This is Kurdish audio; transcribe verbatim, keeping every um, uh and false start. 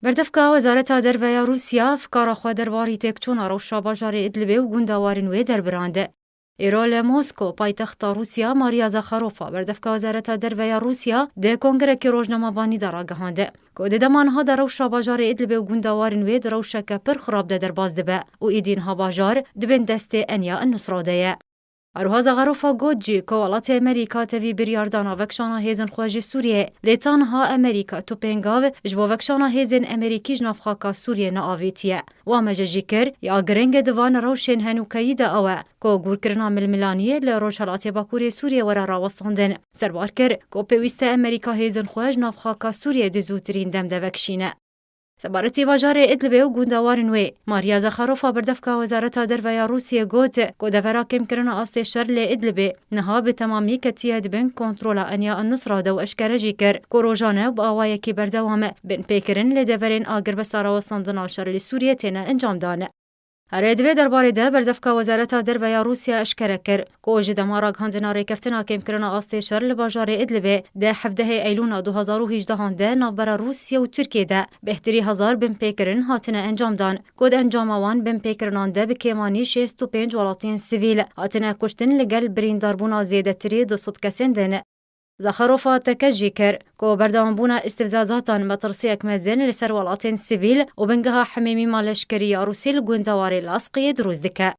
Berdevka Wezareta Derve ya Rûsya fikara xwe derbarî têkçûna rewşa bajarê Idlibê û gunda warên wê derbirand. Îro li Mosko, paytexta Rûsya, Maria Zakharova, berdevka Wezareta Derve ya Rûsya, di kongrekî rojnamevanî de ragihand ku di dema niha de rewşa bajarê Idlibê û gunda warên wê di rewşeke pir xirab de derbas dibe û êdî niha bajar di bin destê Enya Nusra de ye. Her wiha Zakharova got jî ku welatê Amerîka tevî biryardana vekişana hêzên xwe ji Sûriyeyê, lê ta niha Amerîka tu pêngav ji bo vekişana hêzên Amerîkî ji nav xaka Sûriyê neavêtiye. Û amaje jî kir, ya giring di van rewşên henûkeyî de ew e ku gûrkirina milmilaniyê li Rojhelatê Bakurê Sûriyê were rawestandin. Serbar kir ku pêwîst e Amerîka hêzên xwe ji nav xaka Sûriyê di zûtirîn dem de vekişîne. Sebaretî bajarê Idlibê û gunda warên wê, Maria Zakharova, berdevka Wezareta Derve ya Rûsiyê, got ku devera kêmkirina astê şer li Idlibê niha bi temamî ketiye di bin kontrola Enya Nusra de û eşkere jî kir ku rojane û bi awayekî berdewam binpêkirin li deverên agirbesta rawestandina şer li Sûriyê têne encamdan. Her di vê derbarê de berdevka Wezareta Derve ya Rûsya eşkere kir ku ji dema ragihandina rêkeftina kêmkirina astê şer li bajarê Idlibê di hevdehê Eylûna du hezar û hejdehan de navbera Rûsya û Tirkiyê de bêhtirî hezar binpêkirin hatine encamdan, ku di encama wan binpêkirinan de bi kêmanî şêst û pênc welatiyên sivîl hatine kuştin, li gel birîndarbûna zêdetirî du sed kesên din. Zakharova tekez jî kir ku berdewambûna îstifzazatan metirsiyek mezin li ser welatên sivîl û bingeha hemêmîma leşkerî ya Rûsî li gundewarê Lasqiyê dirûst dike.